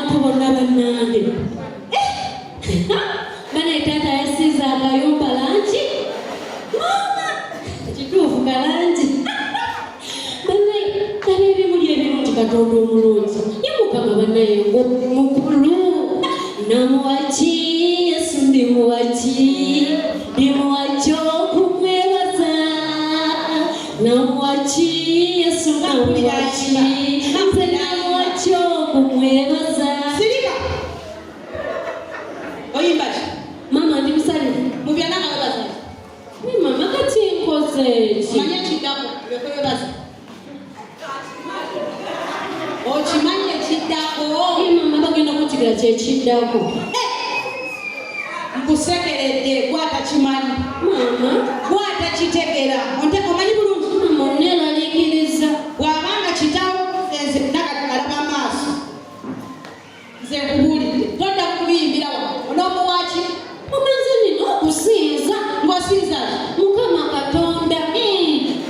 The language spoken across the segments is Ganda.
Abantu bonna bannange. Bane taata yasiize akayumba langi. Maama! Kituufu kalangi. Bannaye laba ebimuli ebirungi Katonda omulungi. Ye Mukama bannaye mukulu. Namuwaki Yesu ndimuwaki ndimuwaki okumwebaza namuwaki Yesu namuwaki nze namuwaki okumwebaza. Sirika. Oyimba ki? Maama ndi musanyufu. Mu byonna nga webaza ki? Naye maama kati nkoze ki? Omanyi ekiddako olyoke webaze. Okimanyi ekiddako? Naye maama bagenda kuntigira kyekiddako. Nkusekeredde gwe atakimanyi. Maama. Gwe atakitegeera. Omanyi bulungi. Maama oneeraliikiriza. Bw'abanga kitaawo nze nalaba amaaso. Nze nkubuulidde todda kubiyimbira wano onoomuwa ki? Mama nze nina okusinza. Ng'osinza ki? Mukama Katonda.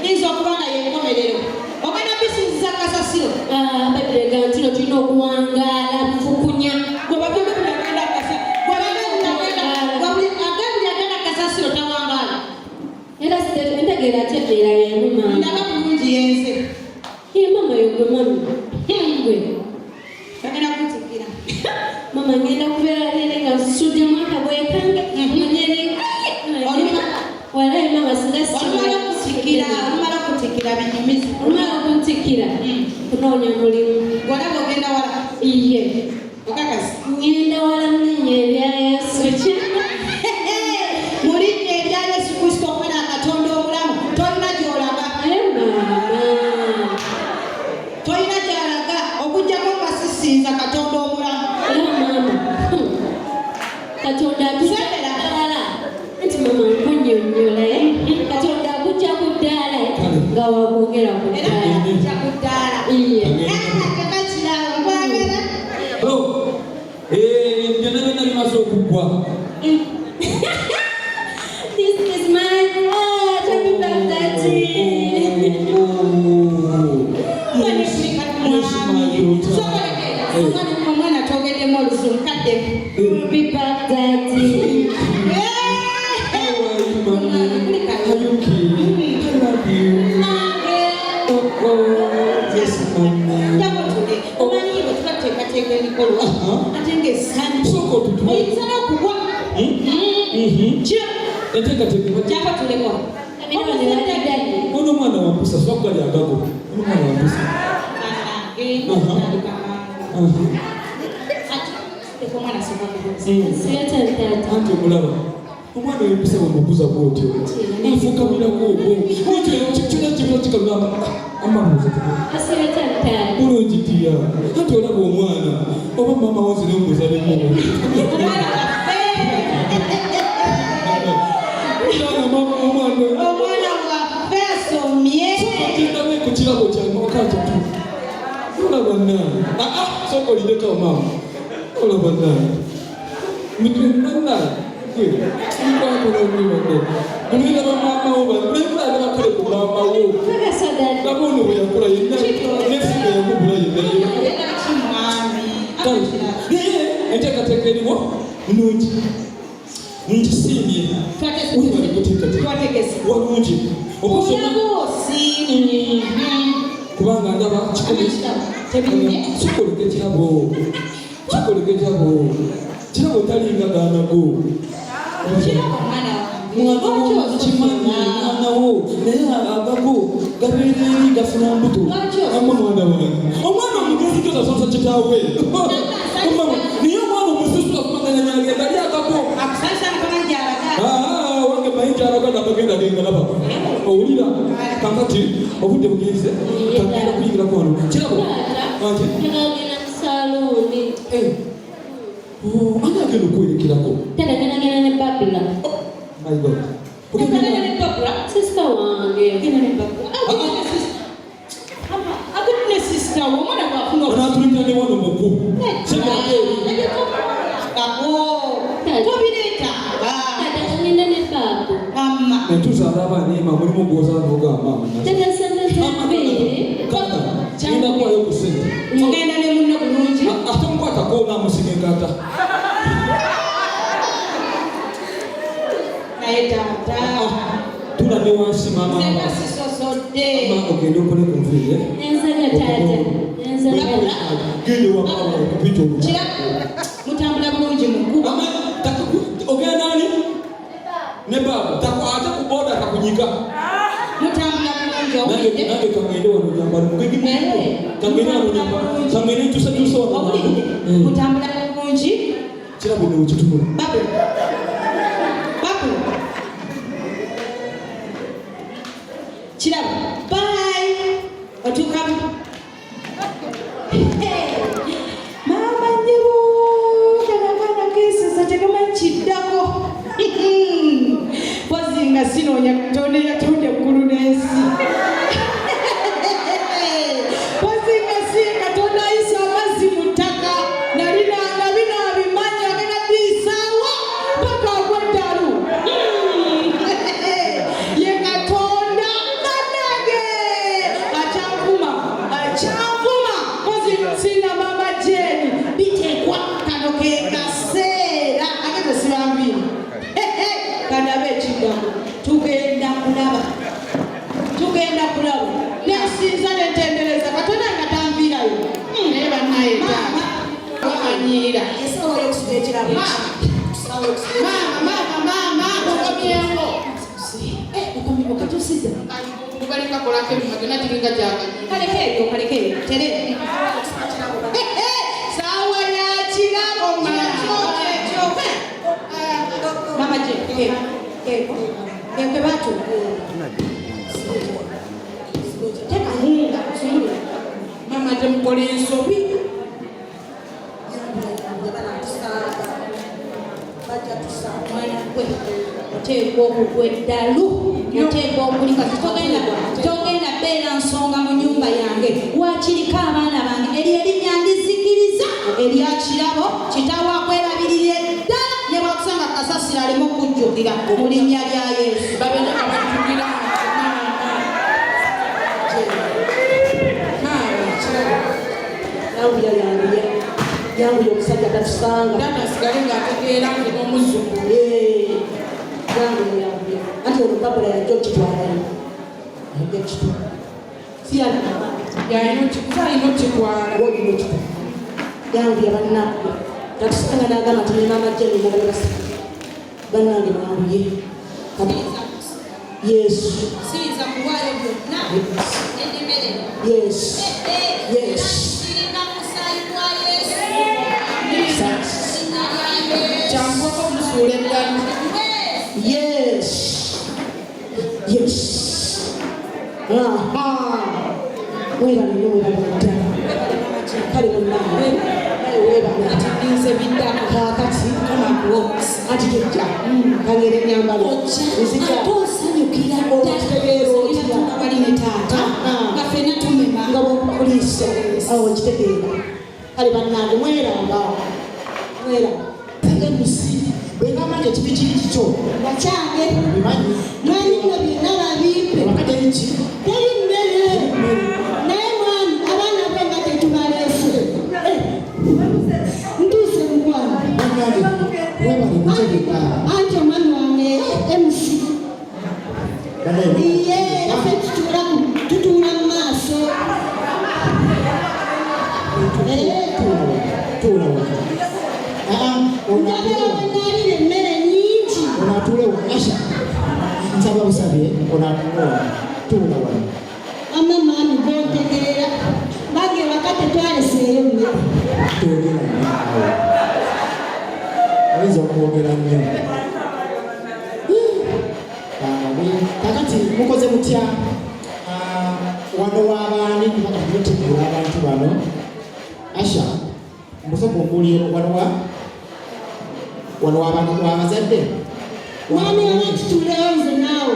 Yinza okuba nga y'enkomerero. Ogenda bisinziza kasasiro. Ah, Bayibuli egamba nti no tulina okuwangaala bufukunya. Gwe bagambe buli agenda kasa gwe bagambe buli agenda gwe buli agenda buli agenda kasasiro tawangaala. Era entegeera ate era y'emu maama. Ndaba bulungi yenze. Ye maama yo gwe mami. Gwe. Bagenda kuntikkira. Mama ngenda kubeera nene nga nsuddemu akagoye kange. Manyere. Walayi mama singa Olumala okutikkira, olumala okutikkira binyumize. Olumala okuntikkira. Kunoonya mulimu. Gw'olaba ogenda wala. Iye. Okakasa. Ngenda wala mu linnya erya Yesu. Mu linnya erya Yesu Kristo omwana wa Katonda omulamu, tolina gy'olaga. Naye maama. Tolina gy'alaga okuggyako nga sisinza Katonda omulamu. Era maama. Katonda akujja ku ddaala. Anti maama nkunnyonnyola eh. Katonda akujja ku ddaala eh, nga wakwogera ku Era ddaala. akujja ku ddaala. Iye. Kakakira nkwagala. Hello. Eh, byonna byonna bimaze okuggwa. This is my heart. Happy birthday. Yes, my daughter. Omwana twogeddemu oluzungu kaddemu. Happy birthday. How are you, mommy? Are you okay? I love you. Oh, oh, yes, mommy. Jangu omanyi bwe tuba tuteekateeka emikolo ate ng'essanyu Sooka otutule. oyinza n'okugwa. Kiro Enteekateeka jangu otuleko. Ono omwana wampisa soba kugali agago. Ono omwana wampisa. Bannange, otandika mangu. Ate leka omwana asooka kubuuza. Anti omulaba omwana w'empisa bwemukuza bwotyo nfukamirako ogwo kyona kiba kikalula amabuuza bulungi ddiya anti olaba omwana oba maama wo nzire muzalemu. Omwana waffe. Omwana Omwana waffe asomye. gendabe ku kirabo kyange wakatatu olaba nange aa sooka olindeko maama olaba nange nange muliraba maama wo muliraba bakale ku maama wo laba ono bwe yakula yenna nefuga yakubula yenna. Era ki mwami? Naye enteekateeka eriwo nnungi, nkisiimye. Webale kuteekateeka. Twategese. Walungi okusoma. Osiimye. Kubanga ndaba Tebinyumye? Kikoleka ekirabo, kikoleka ekirabo, kirabo talinga gaanago. Kirabo mwana wange. Mwana wo kimanyi mwana wo naye agago gabeera eri gafuna mbuto. Lwaki osoma? Amma mwana wange omwana omugezi totasonsa kitaawe naye omwana omususu akumaganya gali agago. Akusanyusa mukono gy'alaga. Ah, wange manyi kyalaga nabagenda genga laba owulira kakati obudde bugenze kagenda kuyingirako wano kirabo anti. Tugenda mu saluuni. Eh, oh, ani agenda okwerekerako? Tata genda ne Babula. My God. Ogenda ne Babula. Sister wange. Ogenda ne Babula. Agenda ne sister wo omwana bw'afuna Anaatulikira ne wano muku segerako. Ebyo tobireetanga. Tobireetanga. Tata ngenda ne Babu. Amma. Netuzaala abaana ema mulimu gwozaala nogamba. Tata sente z'enviiri. Kaka ngenda kuwayo ku sente. Ogenda ne munno bulungi. Ate mukwatako. taata. Naye taata. Tula ne wansi maama. Nze nga sisosodde. Mama ogende okole ku nviiri. Eh? Enzaga taata. Enzaga. Genda ewa maama okupita obuki. Mutambula bulungi mu kkubo. Ogenda nani? Ne baba. Ate ku boda kakunyika. Mutambula bulungi owulidde. Nange kangende wano nyambala mugegi Naye kangende wano nyambala kangende nkyusakyusa wano. Owulidde. Mutambula bulungi. Kirabo ne wekitunula. Babu. Babu. Kirabo. Bye. Otuuka. Maama nnyabo kano akaana keesesa tekamanyi kiddako. Mpozi nga sinoonya Katonda eyatonda eggulu n'ensi. Mpozi nga si Katonda ayisa amazzi mu ttaka nali naabimanya agenda ddiisaawa paka agwa eddalu. Ye Katonda bannange akyanvuma akyanvuma mpozi sina maama Jane bitekwa kano ke kaseera ageze sibanviiri. Kanabe ekigambo tugenda kulaba tugenda kulaba nesinza nentendereza Katonda nga tanviirayo. Naye bannaye taata bamanyiira. Essaawa y'okusiba ekirabo. Maama maama maama okomyewo. Okomyewo katusiza. Mugali kakolako emimwa gyonna giringa gyakanyiira. Kaleke ebyo kaleke ebyo tere. Saawa ya kirabo mama je keko keko batu teka hunga sumulula. Mama temukola ensobi. Mwana gwe oteekwa okugwa eddalu oteekwa okulikasi togenda beera nsonga mu nnyumba yange wakiriko abaana bange eryo erinnya ndizikiriza erya Kirabo kitaawe akwerabirira ddala ne bwakusanga kasasiro aleme okujjukira mu linnya lya Yesu. Babeere nga bajjukira maama. Maama kirabo. Yanguya yanguya yanguya omusajja tatusanga. Taata asigale ng'ategeera nti n'omuzzukulu. Yanguya yanguya anti olupapula yajja okitwalayo yajja okitwala si yalina Yalina okitwala. Olina okitwala yanguya bannange tatusanga n'agamba nti ne maama Jane nabali basatu bannange banguye Yesu. Siyinza kuwaayo byonna ennemererwa. Yes. Yes. Sirina musaayi gwa Yesu. Linnya lya Yesu. Kyanguwako omusuula eddalu. Yes. Yes. Aha. Weebale nnyo weebale ddala. Kale munnange. Kale weebale. Ati nninze biddako. Kaakati Mukama akuwe omukisa. anti tujja kangere ennyambalo. Nzija. Ate osanyukira ddala. Okitegeera otya? Wali ne taata nga ffenna tumema. Nga bw'okuliisa. Awo okitegeera. Kale bannange mweramba. Mweramba. MC bwe ngamba nti ekibi kiri kikyo. Bakyange. Bimanyi. Mwami nno byonna babimpe. Ewaka teri ki? Teri mmere. Naye mwami abaana bo nga tetubaleese. Ntuuse mukwano. Bannange mwebale kutegeka. Anti omwami wange MC. Bannange. Iye ffe tutuula mu maaso. Tuula wano. Njagala bwe naalira emmere nnyingi. Ono atuule wano. Asha, nsaba busabe ono atuule wano. Tuula wano. Amma mwami gw'ontegeera. Bange ewaka tetwaleseeyo mmere. Twogera nnyo awo. Oyinza okwogera nnyo. Kakati mukoze mutya? Wano w'abaani kubanga tutegula abantu bano. Asha, mbusooka ombuulire wano wa? Wano w'abaani w'abazadde? Mwami oba tutuulewo nze naawe.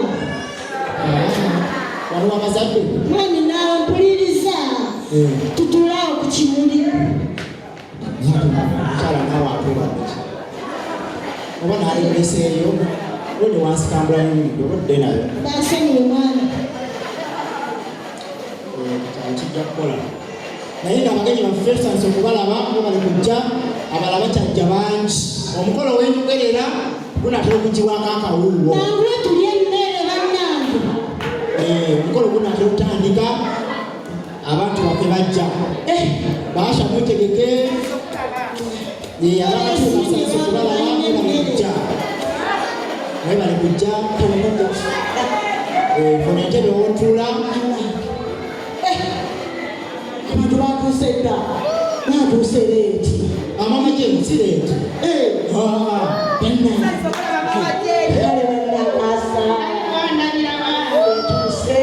Wano w'abazadde? Mwami naawe mpuliriza. Tutuule awo ku kimuli. Mukyala naawe atuula kuki? Oba n'alembeseeyo, oba ne wansikambula n'olulidde oba odde nayo. Bansonyiwe mwana. Kati kijja kukola. Naye nga abagenyi baffe tusanise okubalaba mwebale kujja, abalala bakyajja bangi. Omukolo wenjogerera gunaatera okugibwako akawuuwo. Nanguwe tulye emmere bannange. Omukolo gunaatera okutandika, abantu baffe bajja. Baasha mwetegeke. Abantu basanise okubalaba mwebale kujja. Mwebale kujja. Funa entebe w'otuula. Abantu batuuse dda, batuuse leeti. Amama Jane si leeti. Bannange, kale bannakasa tuuse.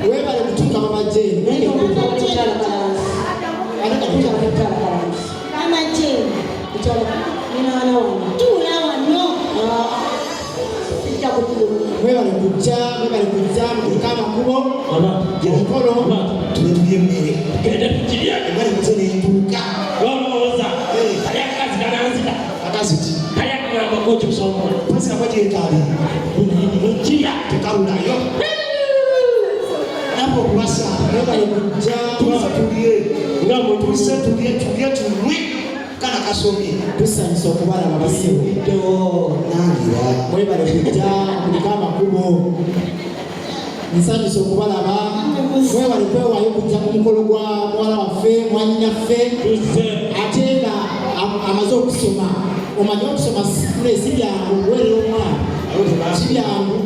Webale kutuuka Mama Jane. Naye okuva wali mukyala Kalanzi. Ate kati Mukyala mukyala Kalanzi. Mama Jane, Mukyala nina wana wano. tuula wano. Sijja kutuula. Mwebale kujja, mwebale kujja, mutulike amakubo. Omukolo Tule tulye emmere. Tugende tukirye. Emmere muze n'entuuka. Lolowooza kali akakazi kananzita. Akazi ki? Kali akagamba kokyusa omwana. Mpozzi nako gyetaabe. Mukirya. Tekalulayo. Naffe okubasa. Mwebale kujja. Tuze tulye. Nga Tuze tulye, tulye tunywe. Kana kasomye. Tusanyusa okubalaba bassebo. Nangira. Mwebale kujja, mutulike amakubo. Nsanyusa okubalaba. Mwebale kwewaayo kujja ku mukolo gwa muwala waffe, mwannyinaffe. Ate nga amaze okusoma. Omanyi okusoma si byangu, okuweerera omwana. Si byangu.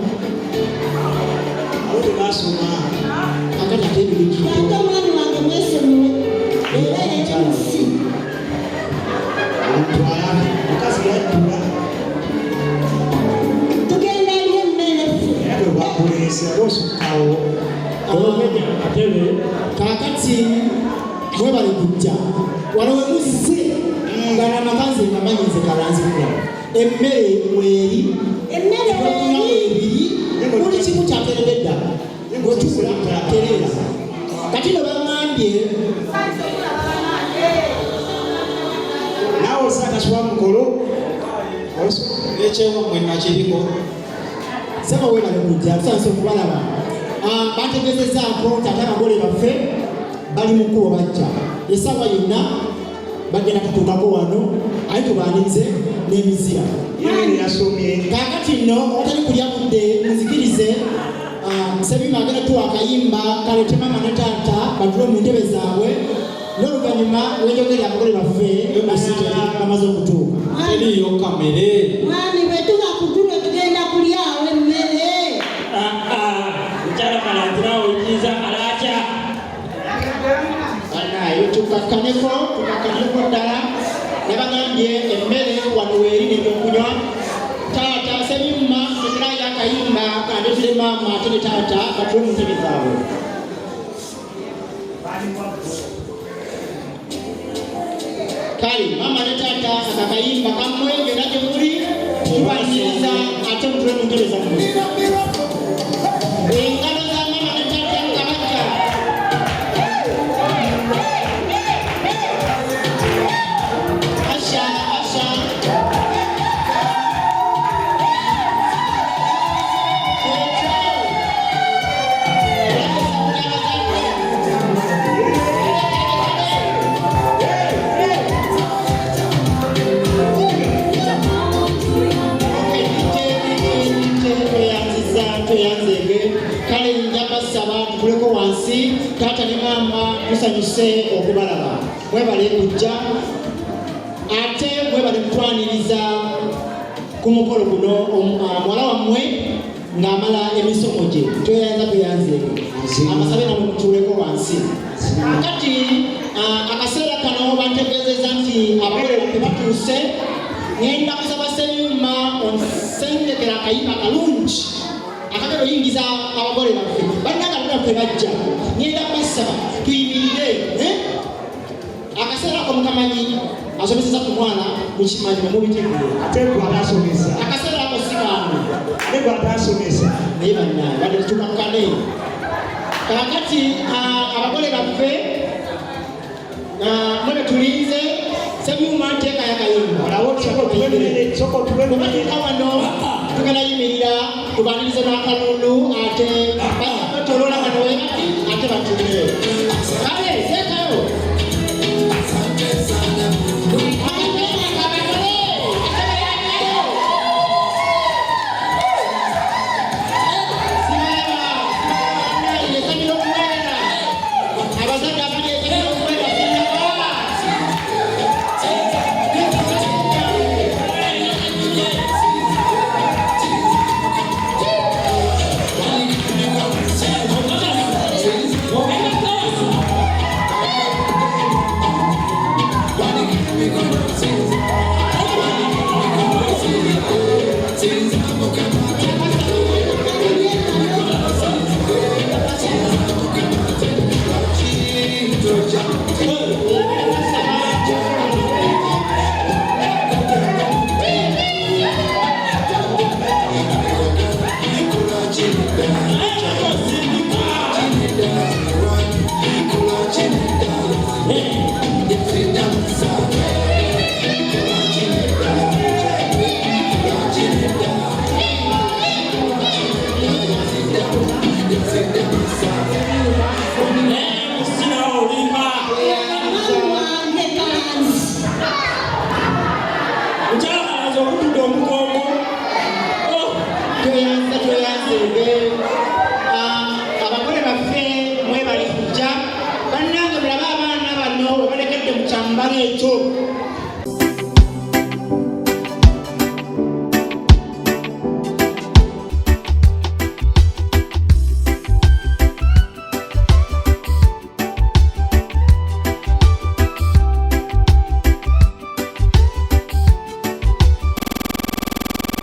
Abo tebasoma. Kakati ate ebyo bijjudde. Ate omwami wange mwesonyiwe. Era MC. Omuntu alabe. Omukazi yaddula. Tugenda lya emmere ffe. Era bwe bakuleese ate osukkawo. Omenya akatebe. Kaakati mwebale kujja. Wano we muzze nga n'amaka nze ngamanyi nze Kalanzi kulaba. Emmere weeri. Emmere Ebyokunywa weeri. weebiri. Buli kimu kyateredde dda. Bw'otuula tereera. Kati nno baŋŋambye. Naawe osaakasibwa mukolo. Ekyewammwe nakiriko. Ssebo weebale kujja, tusanyuse okubalaba. Bategeezezzaako nti ate abagole baffe bali mu kkubo bajja. Essaawa yonna bagenda kutuukako wano, aye tubaanirize n'emizira. Yeye yasomye. Kaakati nno awatali kulya budde muzikirize, Ssebima agenda tuwa akayimba kaleete maama ne taata batuule mu ntebe zaabwe. N'oluvannyuma wenjogerera abagole baffe bamaze okutuuka. Teriiyo kamere. Mwami bwe tuba ku guno tugenda kulyawo emmere. Mukyala Kalanzi naawe oyinza kalakya. Bannaaye tukakkaneko, tukakkaneko ddala. Nabagambye emmere wano weeri n'ebyokunywa. Taata Ssebima tekerayo akayimba kandeetere maama ate ne taata batuule mu ntebe zaabwe. Kale maama ne taata akakayimba kammwe byonna gye muli tubaniriza ate mutule mu ntebe zammwe. Engalo za maama ne taata nga bajja. Asha, Asha. Kale njabasaba tukuleko wansi, taata ne maama tusanyuse okubalaba. Mwebale kujja ate mwebale kutwaniriza ku mukolo guno. Muwala wammwe ng'amala emisomo gye. Tweyanza, tweyanzeege. Amasabe namwe mutuuleko wansi. Kati akaseera kano bantegeezezza nti abagole baffe batuuse. Ngenda kusaba Ssebyuma onsengekera akayimba akalungi akagenda oyingiza abagole baffe. Bannange abagole baffe bajja, ngenda kubasaba tuyimirire. Akaseera ako mukamanyi, asomeseza ku mwana mukimanyi mubitegeera. Ate gwe atasomesa. Akaseera ako si kangu. Ate gwe atasomesa. Naye bannange badde tukakkane. Kaakati, abagole baffe, mwebe tulinze Ssebyuma nteeka yakayimba. Bwe batuuka wano tugenda yimirira tubanirize n'akalulu ate batolola wano webati ate batuule.